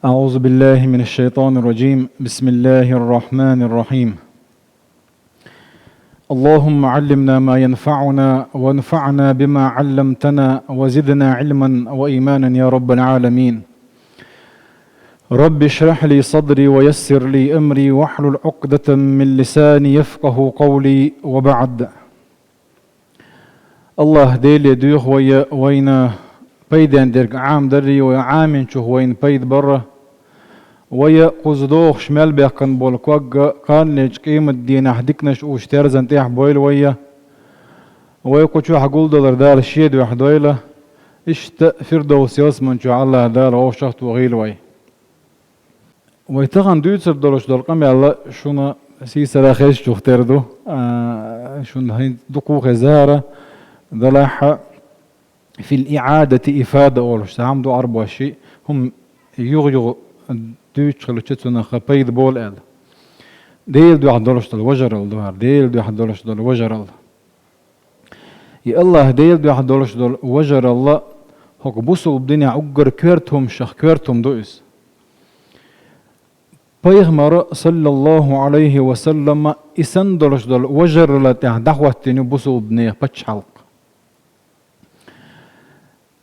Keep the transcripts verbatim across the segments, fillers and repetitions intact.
أعوذ بالله من الشيطان الرجيم. بسم الله الرحمن الرحيم. اللهم علمنا ما ينفعنا وانفعنا بما علمتنا وزدنا علما وإيمانا يا رب العالمين. رب اشرح لي صدري ويسر لي أمري واحلل عقدة من لساني يفقه قولي وبعد. АллахӀ Деле доьху вай, вайна пайден дерг Ӏамадаррий, вай Ӏаминчух вайна пайда барра. Вай кхуза догӀуш мел баьккхина болу ког кханалерчу къематдийнахь диканаш уьш терзан тӀехь бойла вай. Вай кху чохь гулдалар Дала Шен дуьхьа дойла. Иштта Фирдовс ялсаман чохь АллахӀ Дала вовшах а тохийла вай. Вай тахана дуьйцур долуш долу къамел шуна сийсара хезчух тера ду. А, шуна хӀинца дукха хезара, делахь а, фил иӀадати ифада олуш, цхьа хӀума ду Ӏарбоший, хӀума юха-юха дуьйцуш хилча, цунах пайда болу аьлла. Делан дуьхьа долуш долу важаралла ду хӀара, Делан дуьхьа долуш долу важаралла. И АллахӀ Делан дуьхьа долуш долу важаралла хӀокху бусулба динехь уггар коьрта хӀуманашах коьрта хӀума ду иза. Пайхамара, саллаллаху Ӏалайхи ва саллама, и санна долуш долу важаралла тӀехь дӀахӀоттийна ю бусулба нехан пачхьалкх.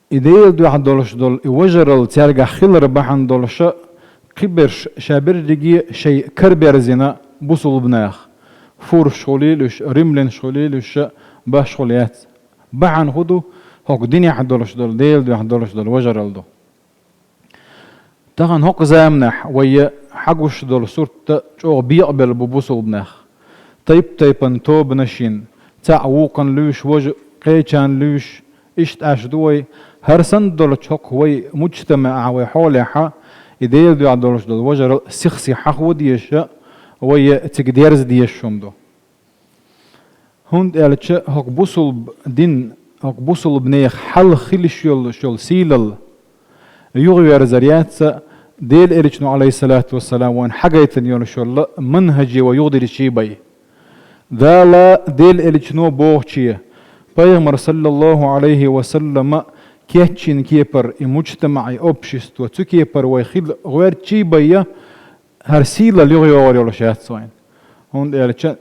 И Делан дуьхьа долуш долу и важаралла цаьргахь хилар бахьана долуша, кхиберш ша берриге шайн караберзина бусулба нах. Фурсаш хуьлийла уьш, римлянаш хуьлийла уьш, башхалла яц. Бахьана хӀун ду? ХӀокху динехь долуш долу, Делан дуьхьа долуш долу важаралла ду. Тахана хӀокху заманахь вай хьагуш долу сурт чӀогӀа бекъабелла бу бусулба нах. Тайп-тайпана тобанаш йина, цхьаъ вукхунна луьйш, важа кхечарна луьйш, иштта Ӏаш ду вай. ХӀара санна долчу хӀокху вай муджтамаъехь, вай хьолехь, и Делан дуьхьа долуш долу важаралла сих-сиха хьахо дезаш, вай цига дерза дезаш хӀума ду. ХӀунда аьлча хӀокху бусулба дин, хӀокху бусулба нехан хьалха хилаш йолуш йолу сийлалла юхаверзар яц Делан Элчано, Ӏалайхиссалату вассалам, вайна хьагайтина йолуш йолу манхӀаже вай юхадирзича бен. Дала, Делан Элчано бохуче, Пайхамара, саллаллаху Ӏалайхи ва саллама, кечйина кепара и муджтамаъ, и общество, цу кепара вай хила гӀоьртича бен, хӀара сийлалла юхайогӀур йолуш яц вайна. ХӀунда аьлча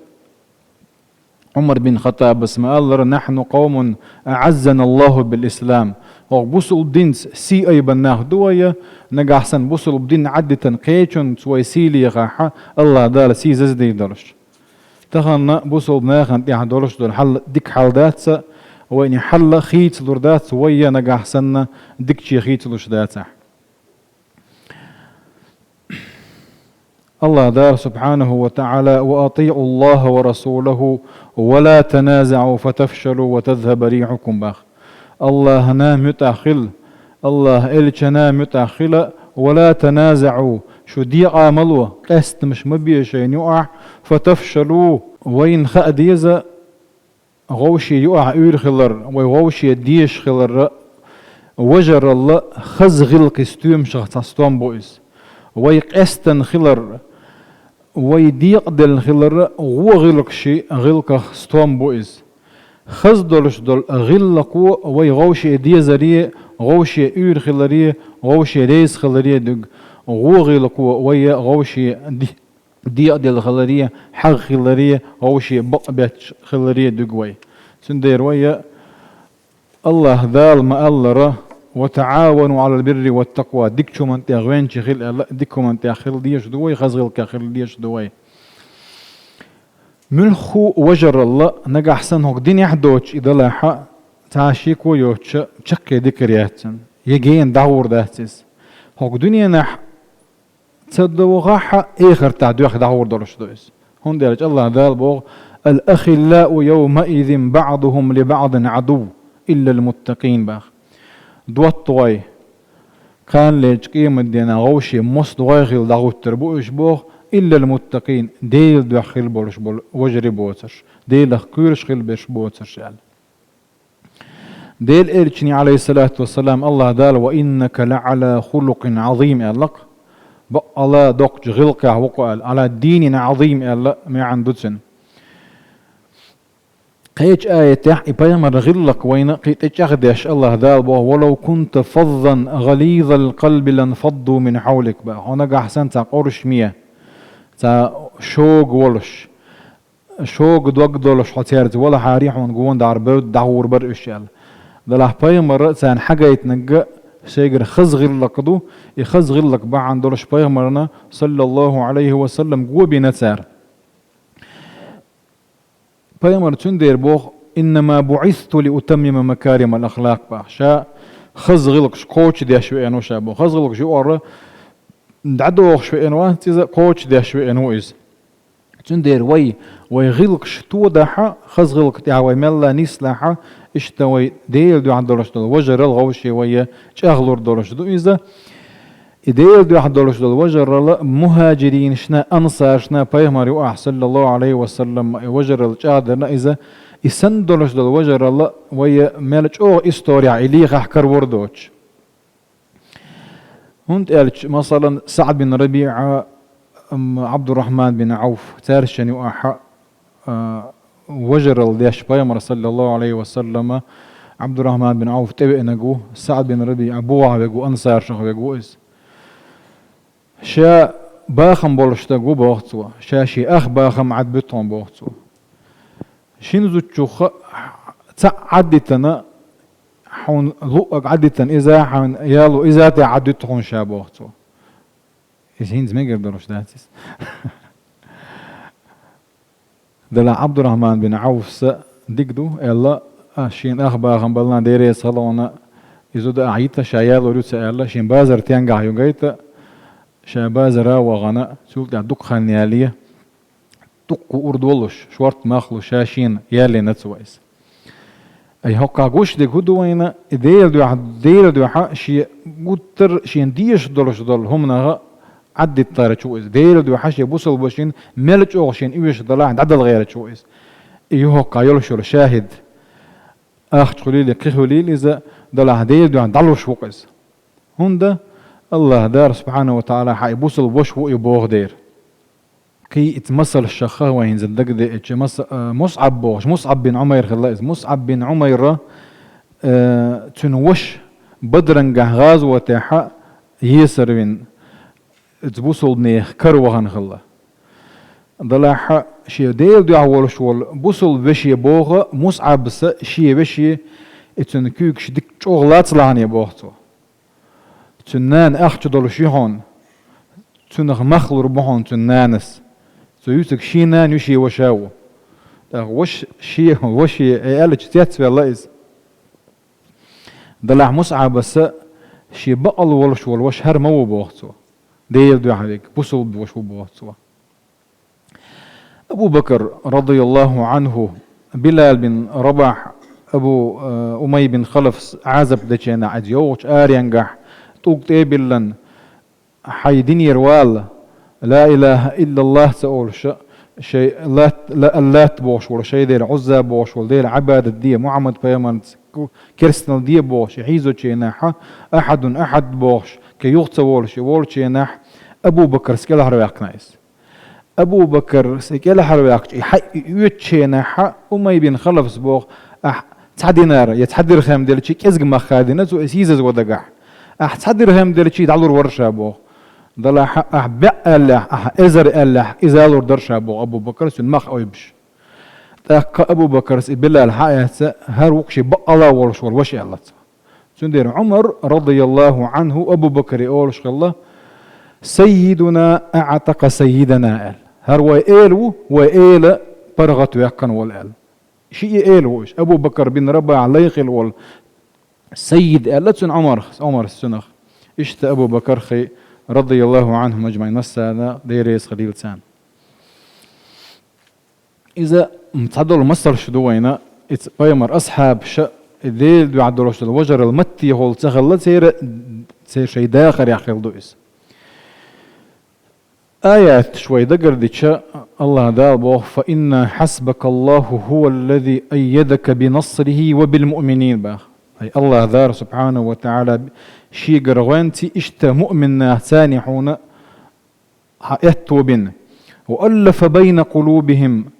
Ӏумар бин Хаттабас ма-аллара: «Нахьну къавмун аӀаззана Аллаху бил ислам». ХӀокху бусулба динца сий айбина нах ду вай, нагахь санна бусулба дин Ӏадитан кхечунца вай сий лехахь, АллахӀ Дала сий зазадийр долуш. Тахана бусулба нахана тӀехь долуш долу хьал дика хьал дац, вайна хьал хийцалур дац вай, нагахь санна дикаче хийцалуш дацахь. АллахӀ Дала, субхьанаху ва таӀала: «Ва атиӀу Аллаха ва расулаху, ва ла таназаӀу, фатафшалу ва тазхаба рихьукум», бах. АллахӀана муьтӀахь хила, АллахӀан Элчанна муьтӀахь хила, «ва ла таназаӀу», шу декъа ма ло, къестамаш ма бе шайна юкъахь, «фатафшалу», вайна хаа деза, вовшийн юкъахь уьйр хилар, вай вовшийн дезаш хилар, важаралла хаза гӀиллакхийн стоьмашах цхьа стом бу иза. Вай къестина хилар, вай декъаделла хилар, вон гӀиллакхийн гӀиллакхах стом бу иза. Хаза долуш долу гӀиллакхо вай вовшийн дезаре, вовшийн уьйр хиларе, вовшийн реза хиларе дуьгу, вон гӀиллакхо вай вовшийн ди-, декъаделла хиларе, хьагӀ хиларе, вовшийн бакъ бетташ хиларе дуьгу вай. Цундела вай АллахӀ Дала ма-аллара: «Ва таӀавану Ӏалал бирри ват такъва», дикачу хӀуманна тӀехь гӀоьнча хила аьлла, дика хӀуманна тӀехь хила дезаш ду вай, хаза гӀиллакхехь хила дезаш ду вай. Муьлхха а важаралла нагахь санна хӀокху динехь доцуш и далахь, цхьа а шеко йоцуш, чаккхе дика хир яц цуьнан, я гена дӀагӀур дац иза. ХӀокху дуьненахь ца догӀахь а, эхартахь доьхна дӀагӀур долуш ду иза. ХӀунда аьлча АллахӀ Дала боху: «Ал-ахиллау йовмаизин баӀдухум ли баӀдин Ӏадув, иллал муттакъин», бах. ДоттагӀой кханалерчу къематдийнахь вовшийн мос догӀой хилла дӀагӀуттур бу уьш боху, «иллал муттакъин», Делан дуьхьа хила болуш болу важаре боцурш, Делах кхоьруш хила берш боцурш аьлла. Делан Элчане, Ӏалайхиссалату вассалам, АллахӀ Дала: «Ва иннака ла Ӏала хулукъин Ӏазим», аьлла-кх. Баккъала доккхачу гӀиллакхехь ву-кх аьлла, «Ӏала динин Ӏазим» аьлла маьӀна ду цуьнан. Кхеча аятехь и пайхамар гӀиллакх вайна кхин тӀе чӀагӀдеш, АллахӀ Дала боху: «ولو كنت فظا غليظ القلب لانفضوا من حولك», боху. Хьо нагахь санна цхьа къуршаме, цхьа шога волуш, шога дог долуш хьо цаьрца валахьара, хьуна гонахара бевдда дӀагӀур бара уьш аьлла. Делахь пайхамара царна хьагайтинарг шайгара хаза гӀиллакх ду, и хаза гӀиллакх бахьана долуш пайхамарна, саллаллаху Ӏалайхи ва саллам, го бина цара. Пайхамар цундела боху: «إنما بعثت لأتمم مكارم الأخلاق», боху. Ша хаза гӀиллакхаш кхочушдеш веана ву ша боху. Хаза гӀиллакхаш юкъара дӀадохуш веана вац иза, кхочушдеш веана ву иза. Цундела вай, вай гӀиллакхаш тодахь, хаза гӀиллакх тӀехь вай мелла нислахь, иштта вай Делан дуьхьа долуш долу важарал вовшийн вай чӀагӀлур долуш ду иза. И Делан дуьхьа долуш долу важарал мухӀажиринашна, ансаршна пайхамар юкъахь, саллаллаху Ӏалайхи ва саллам, и важарал чӀагӀдарна иза, и санна долуш долу важарал вай мел чӀогӀа историяхь, и лехахь каравар доцуш. ХӀунда аьлча, масалан, СаӀд бин РабиӀа, ам, Ӏабдуррахьман бин Ӏавф, цаьршинна юкъахь, а, важарал деш пайхамар, саллаллаху Ӏалайхи ва саллама, Ӏабдуррахьман бин Ӏавф тӀевеанарг ву, СаӀд бин РабиӀа бухахь верг ву, ансаршах верг ву иза. Ша бахам болуш стаг ву, боху цо. Ша шен ах бахам Ӏадбуьту хьуна, боху цо. Шина зудчух цхьаъ Ӏаддитина, хьуна луъург Ӏаддитина иза, хьуна яло иза тӀе Ӏаддуьту хьуна ша, боху цо. Иза хӀинца мегар долуш дац иза. Делахь Ӏабдуррахьман бин Ӏавфса дика ду, аьлла, а, шена ах бахам баллан, Дела реза хуьлда цунна, и зуда ахь йита, ша ялор ю ца аьлла, шен базар тенгахь ю гайта, ша базара а вахана, цул тӀаьхьа дукха хан яле, дуккха урд волуш, шорта мах луш, ша шена ялийна цо иза. Ай, хӀокхахь гуш дерг хӀун ду вайна, и Делан дуьхьа, Делан дуьхьа шен гуттар а шена дезаш долуш долу хӀуманах Ӏаддиттарчу ву иза. Делан дуьхьа шен бусалба вашина мел чӀогӀа шена оьшуш далахь дӀадала гӀерташ ву иза. И ю хӀокхахь йолуш йолу шахӀид. Ахча хуьлийла, кхин хуьлийла иза, далахь Делан дуьхьа дӀалуш ву-кх иза. ХӀунда АллахӀ Дала, субхьанаху ва тагӀала, хьан и бусалба ваша ву и боху дера. Кхин ица масалш шаха вайн хӀинца дагадеъча, маса-, а, МусӀаб бохуш, МусӀаб бин Ӏумайр хилла иза. МусӀаб бин Ӏумайра, а, цуьнан ваша Бадрангахь гӀазотехь есар вина, иза бусалбанех кара вахана хилла. Далахь шен Делан дуьхьа волуш волу бусалба веше боху МусӀабса шен веше, и цуьнан куьйгаш дика чӀогӀа лацалахьане боху цо. Цуьнан нана ахча долуш ю хьуна. Цунах мах лур бу хьуна цуьнан нанас. Цо юьйцург шен нана ю, шен ваша а ву. ТӀаккха ваша шен ваше, э, аьллачу цецваьлла иза. Далахь МусӀабаса шен бакъалла волуш волу ваша хӀара ма ву боху цо. Делан дуьхьа верг, бусалба ваша ву боху цо. Абу Бакр, радияллаху Ӏанху, Билал бин Рабахь, Абу, э, Умай бин Халафс Ӏазап дечу хенахь, иза йовхачу аренгахь, тӀулг тӀе а биллина, хьайн динера вала, ла илаха иллаллах ца олуш, шайн лат-, ла-, Аллат бохуш волу, шайн дела Ӏузза бохуш волу дела Ӏибадат де, Мухьаммад пайхамарца керстанал де бохуш, и хьийзочу хенахь, ахьадун ахьад бохуш, кхин юха ца волуш, и волчу хенахь, Абу Бакрс кӀелхьарваьккхина иза. Абу Бакрс и кӀелхьарваьккхича, и хьаъ и оьцучу хенахь, Умай бин Халафс боху: «Ахь цхьа динар я цхьа дирхам делчи, кӀезиг мах хадийна цо, иза хьийзаза ван дагахь. Ахь цхьа дирхам делчи, дӀалур вара ша», — боху. Далахь, ахь бӀе аьллехь, ахь эзар аьллехь, иза лур дара ша, боху Абу Бакрс, цуьнан мах ойбуш. ТӀаккха Абу Бакрс и Билал хьаэца, хӀара ву-кх шен бакъалла волуш волу ваша, аьлла цо. Цундела Ӏумар, радияллаху Ӏанху, Абу Бакре олуш хилла: «Саййидуна аӀтакъа саййидана», — аьлла. «ХӀара вай эла ву, вай эла паргӀат ваьккхина волу», — аьлла. Шиъ и эла ву уьш, Абу Бакр бин Рабахь лай хилла волу саййид, аьлла цуьнан Ӏумар, Ӏумарс цунах. Иштта Абу Бакр хи, радияллаху Ӏанхум ажмаӀин, массарна Дела реза хилийла царна. Иза, м, цхьадолу масалш ду вайна, иза пайхамар асхьабаша, и Делан дуьхьа долуш долу важарал маттехула ца хилла, церан, церан шайн дахарехь хилла ду иза. Аяташ вай дагардича, АллахӀ Дала боху: «Фа инна хьасбакаллаху хӀуваллази аййадака бинасрихӀи ва билмуъминин», — боху. Ай, АллахӀ Дала, субхьанаху ва тагӀала, шегара гӀоьнций иштта муъмин нах, царний хьуна хьан аьтто бина. «Ва аллафа байна къулубихӀим»,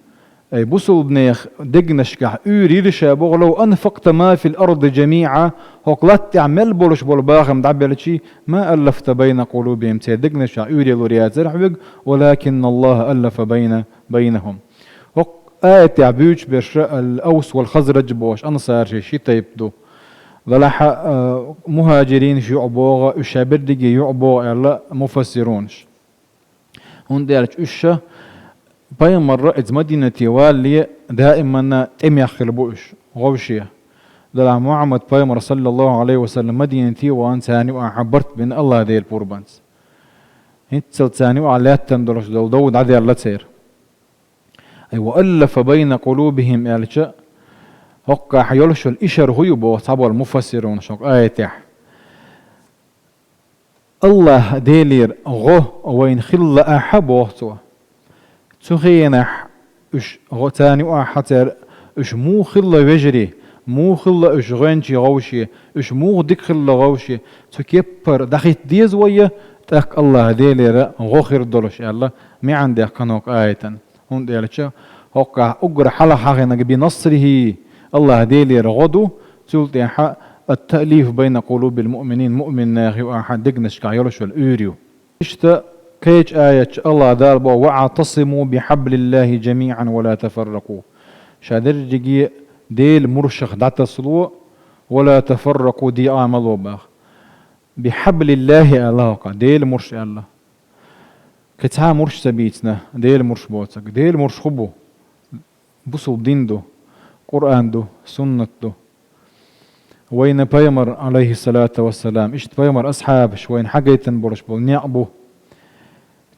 Ай, бусулбанех дегнашкахь уьйр йира ша боху: «Лав анфакта ма фил арди жамиӀа», хӀокху латта тӀехь мел болуш болу бахам дӀабелчий, «ма аллафта байна къулубихим», церан дегнашкахь уьйр ялур яцара хьоьга, «валакинна Аллаха аллафа байна, байнахум». ХӀокху аятехь буьйцуш берш ал-Авс вал Хазраж бохуш ансарши ши тайпа ду. Делахь а, мухӀажиринаш юкъа богӀу, уьш ша берриге юкъа богӀу аьлла муфассирунаша. ХӀунда аьлча уьш ша пайхамарра иза Мадинате валале даиманна тӀемех хилла бу уьш, гӀовше. Делахь Мухьаммад пайхамар, саллаллаху Ӏалайхи ва саллам, Мадинате а вахана, царна юкъахь барт бина Аллах Делан пурбанца. ХӀинццалц царна юкъахь лаьттана долуш долу дов дӀадаьлла церан. Ай, «ва аллафа байна къулубихим» аьлча, хӀокхахь йолуш йолу ишар хӀун ю боху цхьаболу муфассирунаша хӀокху аятехь. Аллах Делера гӀо вайна хилла ахьа, боху цо. Цу хенахь уьш гӀо царна юкъахь цара, уьш муха хилла вежарий, муха хилла уьш гӀоьнчий гӀовше, уьш муха дика хилла гӀовше, цу кеппара дӀахӀитта деза вай, тӀаккха Аллах Делера гӀо хир долуш аьлла, маьӀна даьккхина хӀокху аятан. ХӀунда аьлча хӀокхахь уггар хьалха хьахийнарг «би насрихи», Аллах Делера гӀо ду, цул тӀаьхьа «ат-таълиф байна къулубил муъминин», муъмин нехан юкъахь дегнашкахь йолуш йолу уьйр ю. Иштта кхечу аятча Аллах Дала боху: «ва аътасиму би хьаблиллахи жамиӀан ва ла тафарракъу». Ша дерриге Делан муршах дӀатасало, «ва ла тафарракъу», декъа ма ло боху. «Би хьаблиллахи» аьлла хӀокхахь, Делан мурш аьлла. Кхин цхьа а мурш ца бийцина, Делан мурш боцург. Делан мурш хӀун бу? Бусулба дин ду, Къуръан ду, суннат ду. Вайна пайхамар, Ӏалайхиссалату вассалам, иштта пайхамар асхьабаш вайна хьагайтина болуш болу некъ бу.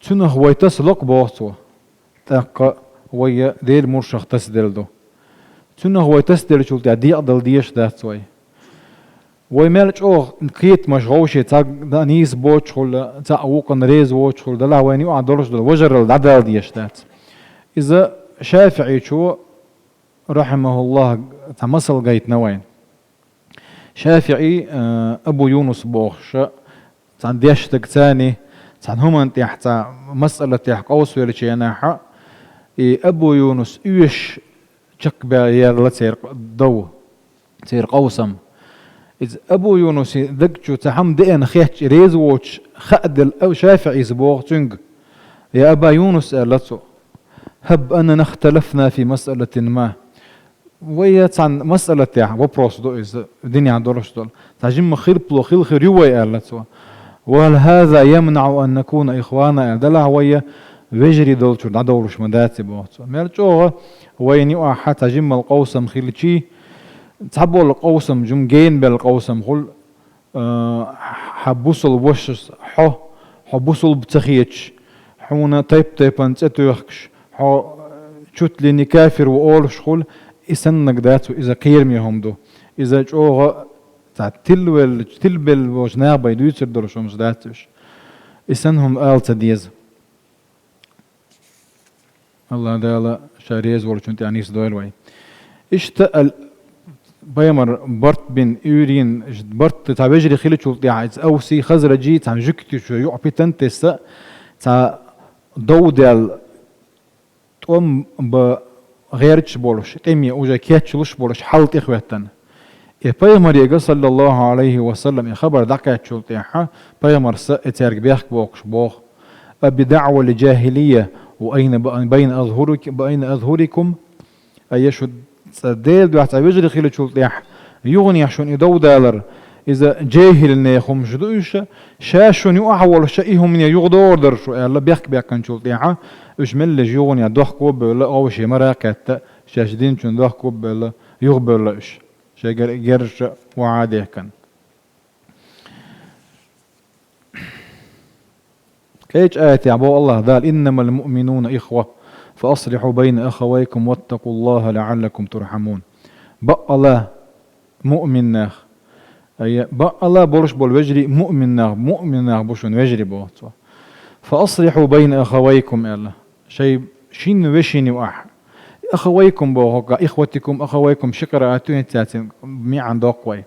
Цунах вай таса лакха боху цо. ТӀаккха вай Делан муршах тасаделла ду. Цунах вай тасаделлачул тӀаьхьа декъадала дезаш дац вай. Вай мел чӀогӀа кхетамаш гӀовше, цхьа дан нийса боцучухула, цхьаъ вукхунна реза воцучухула, делахь вайна юкъахь долуш долу важаралла дӀадала дезаш дац. Иза ШафиӀичо, рахьимахуллах, цхьа масал гайтина вайна. ШафиӀи, а, Абу Юнус бохуша, цхьана дешна стаг царний, цхьана хӀуманна тӀехь, цхьа масъалатехь къовсавеллачу хенахь, и Абу Юнус оьшуш чекхбаьлла яьлла церан дов, церан къовсам. Иза Абу Юнуси даг чу цхьа хӀума деана хетча, реза воцуш хааделла ШафиӀис боху цуьнга: «Я Аба Юнус», — аьлла цо, — «хӀаб аннана ихталафна фи масъалатин ма». Вай цхьана масъалатехь, вопрос ду иза, динехь долуш долу, цхьа жимма хилпало хила хир ю вай, аьлла цо. «Ва хӀал хӀаза ямнаӀу ан накуна ихвана», аьлла, делахь вай вежарий долчуьра дӀадовлуш ма дац и, боху цо. Мел чӀогӀа вайна юкъахь цхьа жиммал къовсам хилчий, цхьаболу къовсам жимма генабелла къовсам хуьлу, а, хьан бусулба вашас хьо, хьо бусулба ца хеташ, хьуна тайп-тайпана цӀе тоьхкаш, хьо чуть ли не кафир ву олуш хуьлу, и саннаг дац ву, иза кхераме хӀума ду. Иза чӀогӀа цхьа тилвелла, тилбелла болчу наха бен дуьйцур долуш хӀумаш дац уьш. И санна хӀума ала ца деза. Аллах Дала ша реза волчун тӀехь нисдойла вай. Иштта ал-, пайхамар барт бина, уьйр йина, барт цхьа вежарий хилчул тӀехь, иза Авси, Хазраджи цхьана жуьгтичу юкъа питана тесса, цхьа дов даьлла, тӀом бан гӀерташ болуш, тӀеме уже кечлуш болуш хьал тӀехӀоьттина. И пайхамарега, саллаллаху Ӏалайхи ва саллам, и хабар дӀакхаьччул тӀаьхьа, пайхамарса и цаьрга бехк боккхуш боху: «А би даӀвали жахилия ва айна ба-, байна азхурик-, байна азхурикум?» Ай, шу цкъа Делан дуьхьа цхьа вежарий хилчул тӀаьхьа, юханехь шуна и дов далар, иза жехӀилнехан хӀумаш ду уьш, ша шуна юкъахь волуш ша и хӀумане юхадогӀур дара шу, аьлла, бехк баьккхинчул тӀаьхьа, уьш меллаша юханехь дохко а бевлла, гӀовше мара а кхетта, шаьш динчунна дохко а бевлла, юхабевлла уьш. Шайгара герзаша охьа а дехкина. Кхечу аятехь боху Аллах Дала: «Иннамал муъминуна ихва, фа аслихьу байна ахавайкум ваттакъуллаха лаӀаллакум турхьамун». Бакъала муъминнах, ай, бакъала болуш болу вежарий муъминнах, муъминнах бу шуна вежарий, боху цо. «Фа аслихьу байна ахавайкум», аьлла. Шайн шина вешина юкъахь. «Ахавайкум» боху, «ихватикум», «ахавайкум» ши къираат ю, хӀинца цуьнан маьӀна доккху вай.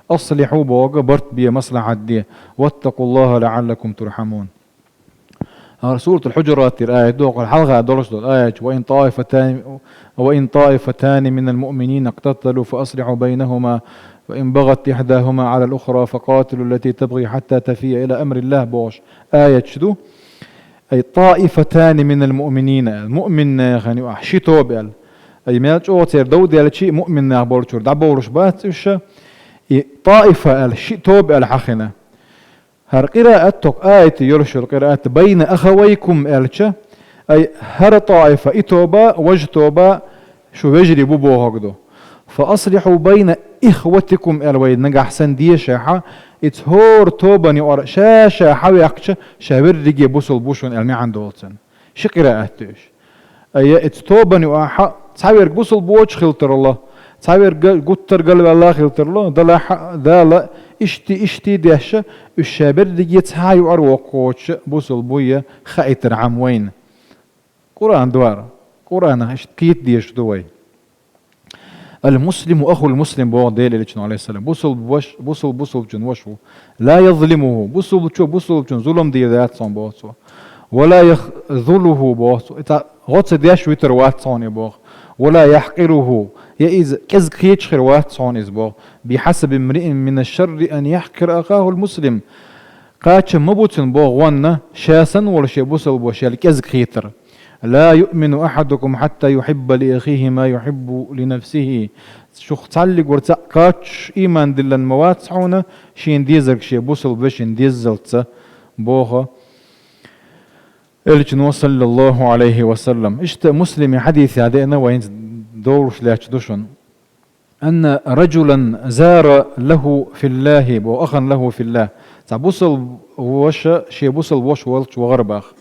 «Аслихьу» боху, барт бе, маслахьат де. «Ваттакъуллаха лаӀаллакум турхьамун». ХӀара Суратул Хьуджурат тӀера аят дохур, хьалха долуш долу аят: «وإن طائفتان، وإن طائفتان من المؤمنين اقتتلوا فأصلحوا بينهما فإن بغت إحداهما على الأخرى فقاتلوا التي تبغي حتى تفيء إلى أمر الله», бохуш аяташ ду. Ай, «طائفتان من المؤمنين», аьлла, муъминнехан юкъахь ши тоба аьлла. Ай, мел чӀогӀа церан дов даьлча а, муъминнех болчуьра дӀабовлуш бац уьш. И таифа аьлла, ши тоба аьлла хьахийна. ХӀара къираат тоху аят йолуш йолу къираат: «Байна ахавайкум», аьлча, ай, хӀара таифа, и тоба, важа тоба, шу вежарий бу бохург ду. «Фа аслихьу байна ихватикум», аьлла вай нагахь санна дешахь, и цхьа хӀора тобанна юкъара ша-ша хьаваьккхича, ша верриге бусулба бу шуна аьлла маьӀна долу цуьнан. Ши къираат ду уьш. Ай, я, и цу тобанна юкъахь цхьаверг бусулба воцуш хила тарло, цхьаверг га-, гуттар галваьлла хила тарло, делахь а Дала ишти, ишти деш, уьш ша берриге цхьа а юкъара воккхачу бусулба вуй хаийтар Ӏам вайна. Къуръан дора. Къуръанах иштта кхета дезаш ду вай. «Ал-муслиму ахул-муслим», боху Делан Элчано, алейхиссалам. Бусулба ваш, бусулба бусулбачун ваш ву. «Ла язлимуху», бусулбачо бусулбачун зулам дийр дац хьуна, боху цо. «Ва ла яхзулуху», боху цо. И цхьа гӀо ца деш витар вац хьуна и, боху. «Ва ла яхкъируху», я иза кӀезиг кхеташ хир вац хьуна иза, боху. «Бихьасаби мриин мина шарри ан яхкъира ахахул-муслим». Кхачам ма бу цуьнан, боху, гӀонна, ша санна волу шен бусулба ваш ял кӀезиг хийтар. «Ла юъмину ахьадукум хьатта юхьибба ли ахихи ма юхьиббу ли нафсихи». Шух цхьаллиг вара цхьаъ кхаччуш ийман диллина ма вац хьуна, шена дезарг шен бусулба вешина деззалца, боху Элчано, саллаллаху алейхи ва саллам. Иштта Муслиме хьадисехь деана вай хӀинца довлуш лаьтташ ду шуна. «Анна раджулан зара лаху филлахи», бо, «ахан лаху филлах». Цхьа бусалба ваша шен бусалба ваша волчу вахара баха.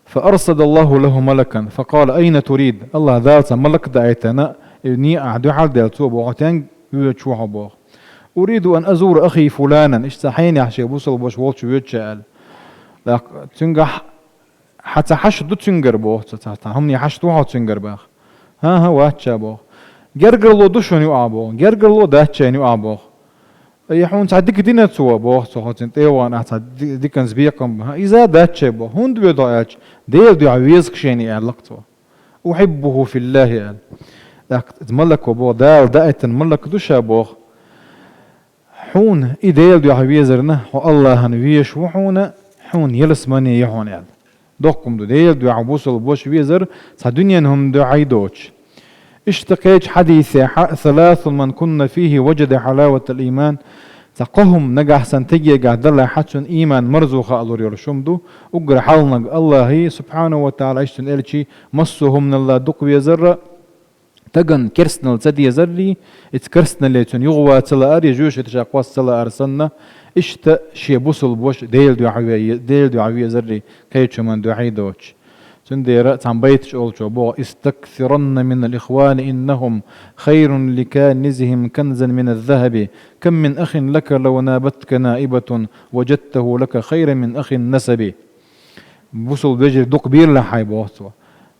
«Фа арсадаллаху лаху малакан, фа къала: айна турид?» Аллах Дала цхьа малак даийтина, и некъахь дуьхьал даьлла цо боху: «Хьо стенга воьдуш ву хьо?» боху. «Уриду ан азура ахи фуланан», иштта цхьа хьенех шен бусалба ваша волчу воьдуш аьлла. ТӀаккха цуьнгахь: «Хьан цхьа хьашт ду цуьнгара?» боху цо, цхьа, цхьа хӀумане хьашт ву хьо цуьнгара баха. «ХӀан-хӀа, вац ша», боху. «Гергарло ду шуна юкъахь?» боху. «Гергарло дац шайна юкъахь», боху. «Ай, хьуна цхьа дика дина цо?» боху цо, хьо цуьнан тӀе а вахана, ахь цхьа ди-, диканца бекхам бан. «ХӀан, иза а дац шай», боху. «ХӀунда воьду хьо?» аьлча, «Делан дуьхьа веза-кх шена», аьлла-кх цо. «Ухьиббуху филлахи», аьлла. ТӀаккха иза малако боху, Дала даийтина малак ду ша боху. Хьуна и Делан дуьхьа везарна, хьо Аллахьана везаш ву хьуна, хьуна ялсамане я хьуна аьлла. Доккха хӀума ду, Делан дуьхьа бусалба ваша везар цхьа дуьненан хӀуманна дуьхьа а доцуш. Иштта кхечу хьадисехь: «Саласун ман кунна фихи важада хьалаватал ийман». Цхьа кхо хӀума нагахь санна стегехь далахь, цуьнан ийман марзо хаалур йолуш хӀума ду, уггар хьалханиг Аллахьи, субхьанаху ва тагӀала, иштта цуьнан элчи, массо а хӀуманалла дукха везар, стагана керстанал ца дезаррий, иза керстанале цуьнан юхаван ца лаар, я жоьжахате ша кхосса ца лаар санна, иштта шен бусалба ваша Делан дуьхьа ве-, Делан дуьхьа везаррий, кхечу хӀуманна дуьхьа а доцуш. Цундела цхьана байташ олучо боху: «Истаксиранна минал ихвани иннахум хайрун ли канизихим канзан миназ захаби. Кам мин ахин лака лав набатка наибатун важадтаху лака хайран мин ахин насаби». Бусалба вежарий дукха бийрлахь хьайн, боху цо.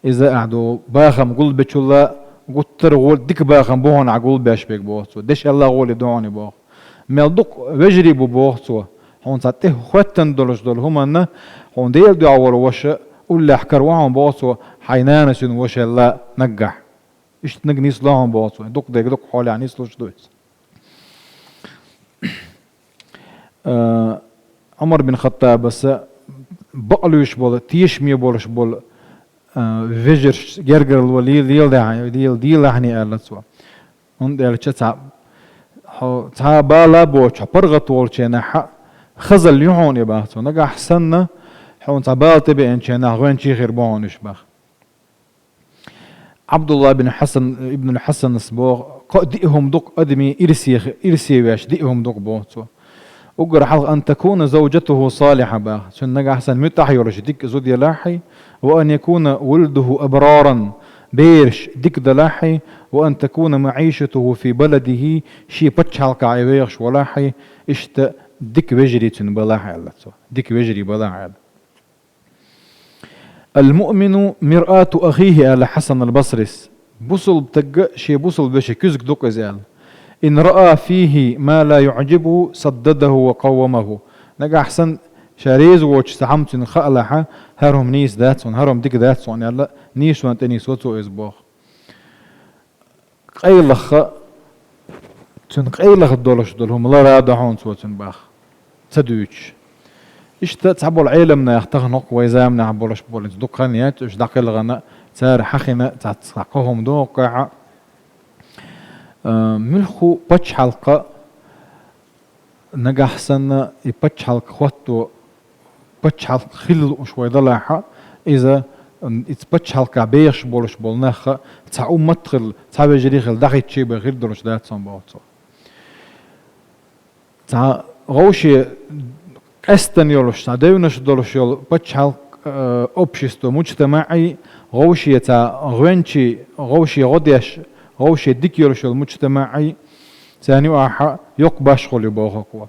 Иза ахь ду бахам гулбечул а гуттар а гӀо-, дика бахам бу хьуна ахь гулбеш берг, боху цо. Дешалла гӀоле ду хьуна и, боху. Мел дукха вежарий бу, боху цо. Хьуна цхьа тӀе хӀоьттина долуш долу хӀуманна, хьуна Делан дуьхьа волу ваша уллехь караву хьуна, боху цо, хьайн нанас йина вашалла наггахь. Иштта наг нисло хьуна, боху цо. Дукха дерг дукха хьолехь нислуш ду иза. Э, Ӏумар бин Хаттабаса бакълуьйш болу, тешаме болуш болу, э, вежарш гергарло лела, леладаьхьа-, лела, делахьаний аьлла цо. ХӀунда аьлча цхьа, хьо цхьа бала а боцуш, хьо паргӀат волчу хенахь хазалла ю хьуна и, баха цо. Нагахь санна, хьуна цхьа бала тӀебеанчу хенахь гӀоьнчий хир бу хьуна уьш, баха. Ӏабдулла бин Хьасан, ибн Хьасанас боху, кхо-, диъ хӀума дукха адамийн ирсе, ирсе веш диъ хӀума дукха, боху цо. Уггар хьалха: «Ан такуна завжатуху салиха», баха. Цуьнан нагахь санна муьтӀахь йолуш дика зуда ялахьий, «ва ан якуна вулдуху абраран», бераш дика далахьий, «ва ан такуна маӀишатуху фи баладихи», шен пачхьалкхахь и вехаш валахьий, иштта дика вежарий цуьнан балахь аьлла цо. Дика вежарий балахь аьлла. «Ал-муъмину миръату ахихи», аьлла Хьасан ал-Басрис. Бусалба стаг шен бусалба вешин куьзга ду-кх иза аьлла. «Ин раа фихи ма ла юъжибуху саддадаху ва къаввамаху». Нагахь санна Ша реза воцуш цхьа хӀума цуьнга хаалахь, хӀара хӀума нийса дац хьуна, хӀара хӀума дика дац хьуна аьлла, нийсонан тӀе нийсо цо иза боху. Къайлаха цуьнан къайлаха долуш долу хӀума лара а до хьуна цо цуьнан боху, ца дуьйцуш. Иштта цхьаболу Ӏеламнах тахана хӀокху вай заманахь болуш болу, дукха хан яц уьш дӀакхелхина, цара хьахийна цхьацца кхо хӀума догӀу кхаьхьа. А, муьлхха пачхьалкха нагахь санна и пачхьалкх хӀотто, пачхьалкх хила лууш вай далахь, иза, иза пачхьалкхехь бехаш болуш болу нах цхьа уммат а хилла, цхьа вежарий а хилла, дӀахӀиттичий бен хир долуш дац хьуна боху цо. Цхьа вовшийн къаьстина йолуш, цхьа девнаш долуш йолу пачхьалкх, э, общество, муджтамаъ, вовшийн цхьа гӀоьнчий, вовшийн гӀо деш, вовшийн дика йолуш йолу муджтамаъ, царна юкъахь йоккха башхалла ю боху хӀокхо.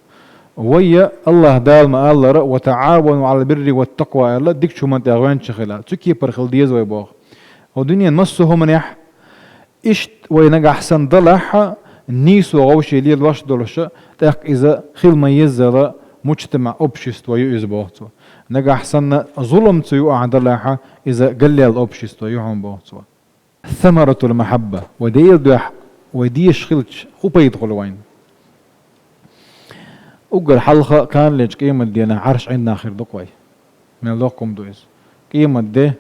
Вай, АллахӀ Дала ма-аллара: «Ва таӀавану Ӏалал бирри ват такъва», аьлла, дикачу хӀуманна тӀехь гӀоьнча хила. Цу кепара хила деза вай боху. Хьо дуьненан массо а хӀуманехь, иштта вай нагахь санна далахь, нийсо вовшийн лелош долуш, тӀаккха иза хила ма-еззара муджтамаъ, общество ю иза боху цо. Нагахь санна зуламца юкъахь далахь, иза галлел общество ю хьуна боху цо. Самаратул махьабба. Вай Делан дуьхьа вай дезаш хилча, хӀун пайда хуьлу вайна? Уггар хьалха кханалерчу къематан дийнахь Ӏарш ӀиндагӀ хир ду-кх вай. Мел доккха хӀума ду иза. Къематде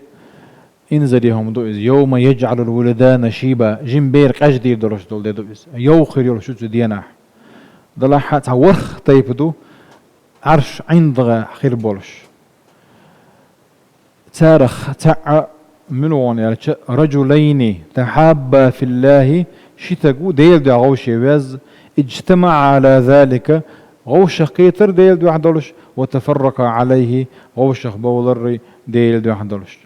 инзаре хӀума ду иза. «Йовма яджӀалул вулдана шийба», жима бер къеждийр долуш долу де ду иза. Йовха хир йолуш ю цу дийнахь. Далахь цхьа ворхӀ тайпа ду Ӏарш ӀиндагӀ хир болуш. Царах цхьаъ муьлха ву аьлча: «Раджулайни тахьабба филлахи», ши стаг ву Делан дуьхьа вовшийн веза, «иджтамаъа Ӏала залика», вовшах кхетар Делан дуьхьа долуш, «ва тафарракъа Ӏалайхи», вовшах бовлар Делан дуьхьа долуш.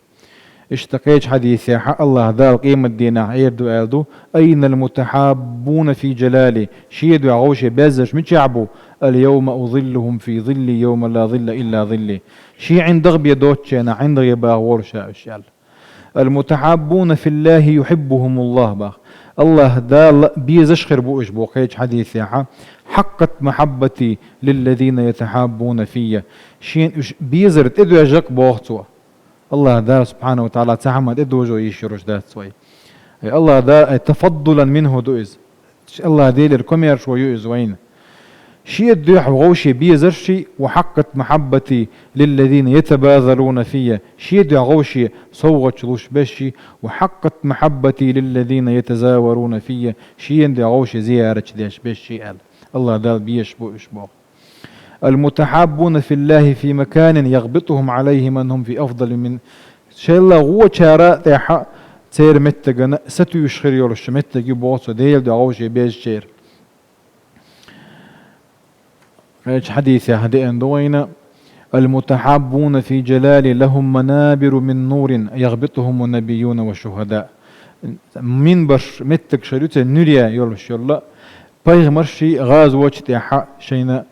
Иштта кхечу хьадисехь АллахӀ Дала къематан дийнахь эр ду аьлла ду: «Айнал мутахьаббуна фи джалали», шен дуьхьа вовшийн безарш мичахь бу? «Ал-йовма узиллухум фи зилли йовма ла зилла илла зилли». Шен ӀиндагӀ бен доцучу хенахь ӀиндагӀе баха волу ша уьш аьлла. «Ал-мутахьаббуна филлахи юхьиббухумуллах», баха. АллахӀ Далла безаш хир бу уьш боху кхечу хьадисехь: «Хьаккъат махьаббати лиллазина ятахьаббуна фийя». Шена уьш безар тӀедоьжна-кх боху цо. АллахӀ Дала субхьанаху ва тагӀала цхьа хӀума тӀедожо йиш йолуш дац вай. Ай АллахӀ Дала, ай тафаддулан минху ду иза. АллахӀ Делера комаьршо ю иза вайна. Шен дуьхьа вовшийн безарший, «ва хьаккъат махьаббати лиллазина ятабазалуна фийя», шен дуьхьа вовшийн совгӀаташ луш берший, «ва хьаккъат махьаббати лиллазина ятазаваруна фийя», шен дуьхьа вовшийн зияраташ деш берший аьлла. АллахӀ Дала безаш бу уьш боху. «Ал-мутахьаббуна филлахи фи маканин ягӀбитухум Ӏалайхи ман хӀум фи афдали мин». Шелла гӀочара тӀехь церан меттигана сатуьйсуш хир йолуш меттиг ю боху цо Делан дуьхьа вовшийн безачеран. Кхечу хьадисехь деана ду вайна: «Ал-мутахьаббуна фи джалали лахум манабиру мин нурин ягӀбитухумун набиюна ва шухада». Минбарш, меттигаш хир ю церан нуьре йолуш йолла, пайхамарший, гӀазочу тӀехь шайна,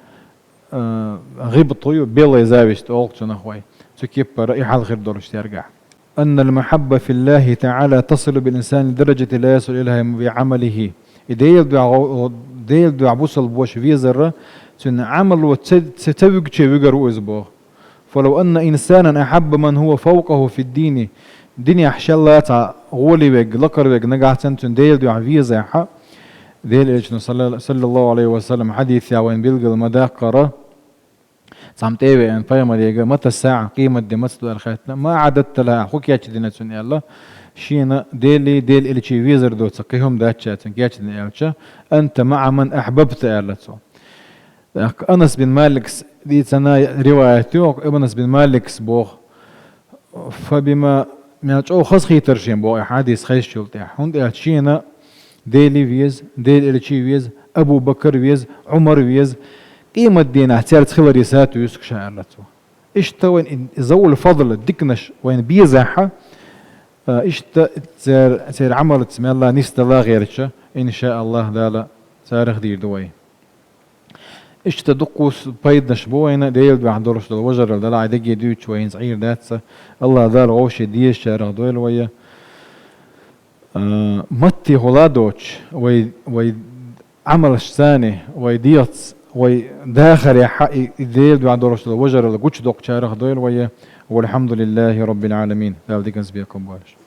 а, гӀибту ю, белая зависть олу цунах вай. Цу кеппара и хьал хир долуш цаьргахь. «Аннал махьабба филлахи тагӀала тасилу бил инсани дараджати ла ясилу илайхи би Ӏамалихи». И Делан дуьхьа гӀо-, Делан дуьхьа бусалба ваша везара, цуьнан Ӏамало ца, ца, ца вуьгуче вуьгур ву иза боху. «Фалав анна инсанан ахьабба ман хӀува фавкъаху фиддини». Динехь шелла цхьа гӀоли верг, лакхара верг нагахь санна цуьнан Делан дуьхьа везахь, Делан Элчано салла-, саллаллаху Ӏалайхи ва саллам хьадисехь вайна билгал ма-даккхара, цхьамма тӀе а веана пайхамарега: «Мата саӀа», къематде маца ду аьлла хаьттина, «ма аӀдадта лаха», хӀун кечдина цунна аьлла, шена Делий, Делан Элчий везар доцу кхин хӀума дац ша цунна кечдина аьлча, «Анта маӀа ман ахьбабта», аьлла цо. ТӀаккха Анас бин Маликс дийцина риваят ю, Анас бин Маликс боху: «Фабима», мел чӀогӀа хазахийтар шен боху и хьадис хезчул тӀаьхьа, хӀунда аьлча шена Дели веза, Делан Элчий веза, Абу Бакр веза, Ӏумар веза, къематдийнахь цаьрца хиларе сатуьйсу-кх ша, аьлла цо. Иштта вайн и завул фадл диканаш вайн безахь, а, иштта цер-, церан Ӏамалца мелла нисдала гӀерташ, иншааллахӀ, Дала царах дийр ду вай. Иштта дуккхус пайданаш бу вайна, Делан дуьхьа долуш долу важаралла дала, хьайн дагге дуьйцуш вай хӀинца Ӏийр дац. АллахӀ Дала вовшийн дезачарах дойла вай. А, матте хӀула а доцуш, вай, вай Ӏамалшца, вай дегӀаца Вай дахарехьа и, и Дела дуьхьа долуш долу важаралла гучудоккхучарах дойла вай. Валхьамдулиллахи Раббил Ӏаламин. Дала диканца бекхам болуш.